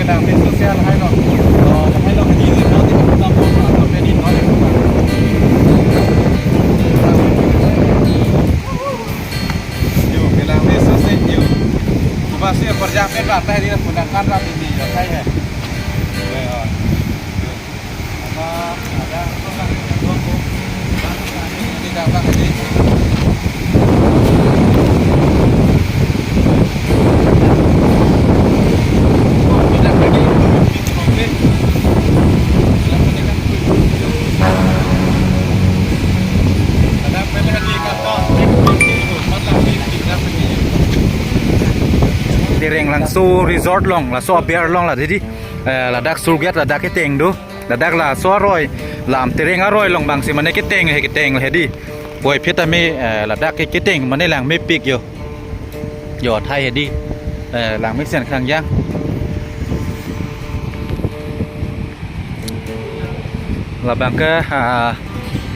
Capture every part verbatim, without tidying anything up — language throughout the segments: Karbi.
Tang media social hai lo. Oh, hai lo, di di no di ko tam ko tam pe di no di ko. Yo, kelang media social yo. Kuba si kerja pe ba tadi na punya kan rap ini yo, hai hai. Yo, yo. Apa ada orang yang dua ko. Ini dah bang ini. Tereng Langso Resort along, laso aber along la didi, eh, ladak Surget ladak keteng do. Ladak laso aroi, la Amtereng aroi along bang si mane keteng he, keteng he di. Puvoiphit tame, eh, ladak ke keteng mane langmepik yo. Yo, thai he di. Eh, langmesen khangjang. Labang ke, ah,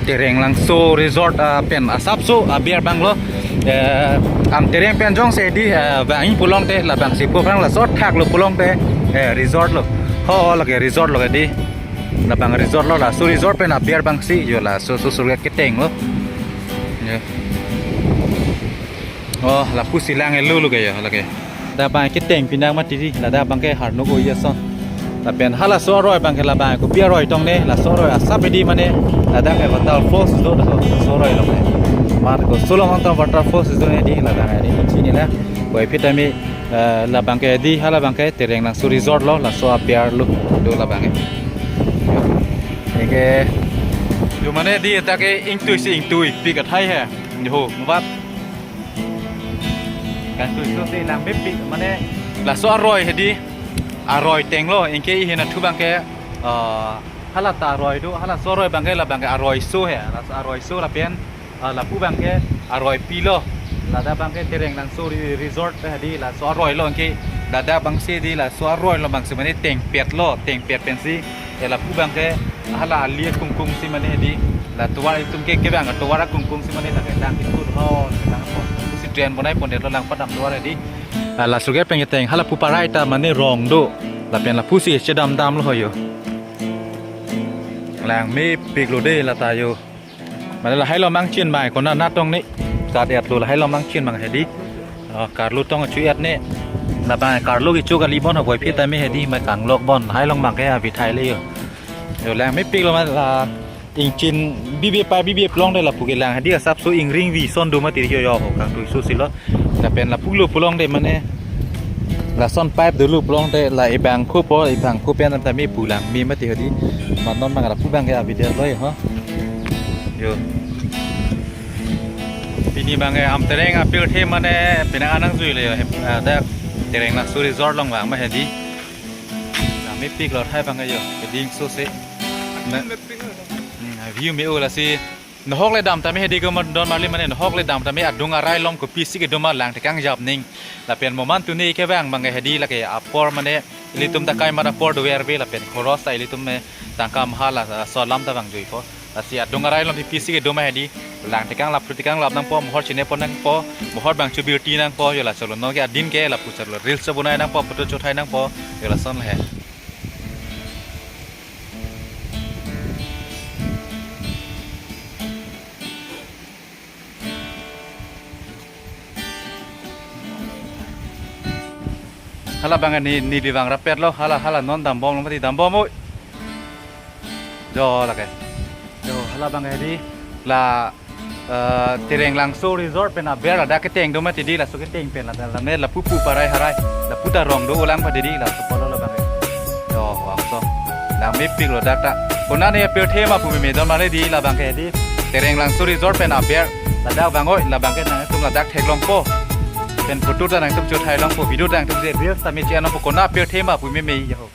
Tereng Langso Resort, ah, pen asapso aber bang lo. Eh, Amtereng pen jongsi di, eh, vangji pulote, labang si pu aphrang laso thak lo pulote, eh, resort lo. Ho, lake resort lo ke di. Labang resort lo, laso resort pen aber bang si yo, laso so Surget keteng lo. Yo. Oh, lapu si lang elo lo ke yo, lake. Ladak bang keteng pinang mati di, ladak bang ke Harnok oi ason. Lapen halaso aroi bang ke labang kopi aroi tong ne, laso aroi asap he di mane, ladak ke waterfalls do, laso aroi along ne. Mar ko sulong tong waterfalls do ne di, labang he di, chini la. Puvoiphit tame, eh, labang ke di, halabang ke Tereng Langso Resort lo, laso aber lo, do labang ke. Anke, yo mane di ta ke ingtui si ingtuipik athai he. Yo, mubat. Kangtui so si langmepik, mane laso aroi he di, aroi teng lo, anke ihin athu bang ke, ah, hala ta aroi do, halaso aroi bang ke labang ke aroi so he, laso aroi so lapen, ah, lapu bang ke aroi pi lo, ladak bang ke Tereng Langso Re-, Resort he di, laso aroi lo, anke ladak bang si di, laso aroi lo bang si mane tengpet lo, tengpet pensi. Eh, lapu bang ke hala ali akungkung si mane di, la tovar itum ke kevang tovar akungkung si mane la kedang itu ho, kedang ho. Si drain bonai pon det lo lang padam tovar di. Ah, la Surget pen keteng hala pu parai ta mane rong do. Lapen lapu si chedam dam lo ho yo. Langmepik lo de lata yo. Mane lahai lo mangchin mai kona natong ni. Sat et lo lahai lo mangchin mang he di. Oh, karlu tong chu et ne. Labang karlu kecho kali bon ho puvoiphit tame he di, mai kanglok bon. Hai along bang ke avi thai le yo. Yo, langmepik lo ma la ingchin bibe pa bibe pulote lapu kelang he di asapso ingring vi son do mati yo yo ho kangtui so si lo. Lapen lapu lo pulote mane lason pipe dolo pulote la ebang ko po, ebang ko pen tame pu langme mati he di. Manon bang lapu bang ke avi det lo yo ho. Yo. Pini bang ke Amtereng apirthe mane pina anang jui le yo, eh, dak Tereng Langso Resort along bang ma he di. Langmepik lo thai bang ke yo, keding so se. Na, hmm, view me-o lasi. Nohok le dam tame he di ko ma don marli mane nohok le dam tame adung arai along kopi si kedo ma lang tekang jap ning. Lapen moman tuni kevang bang ke he di lake apor mane ilitum ta kai mat apor do R V lapen khoros ta ilitum me tangka maha la, ah, so alam ta vang jui po. Lasi adung arai along pisi kedo ma he di. Lang tekang lap tekang lap nangpo, mohor chine pon nangpo, mohor bang chubirti nangpo, yo laso lo non ke adin ke lapu chalo reels chobonai nangpo, photo chothai nangpo, yo lason le he. Hala bang ni, ni di bang rapet lo, hala, hala non dambom lo mati dambom oi. Jo lake. Jo hala bang di la, eh, Tereng Langso Resort pen aber ladak keteng do mati di laso keteng pen la, la, la, lapu pu parai harai. Lapu ta rong do ulang pa di di laso polo la bang. Jo, wang so. Langmepik lo dak ta. Konane apirthe ma pu meme don mane di la bang ke di. Tereng Langso Resort pen aber ladak bang oi, la bang ke nangtum ladak theklongpo. Pen photo ta nangtum chothai longpo, video ta nangtum je reels ta me channel po kona apirthe ma pu meme yo.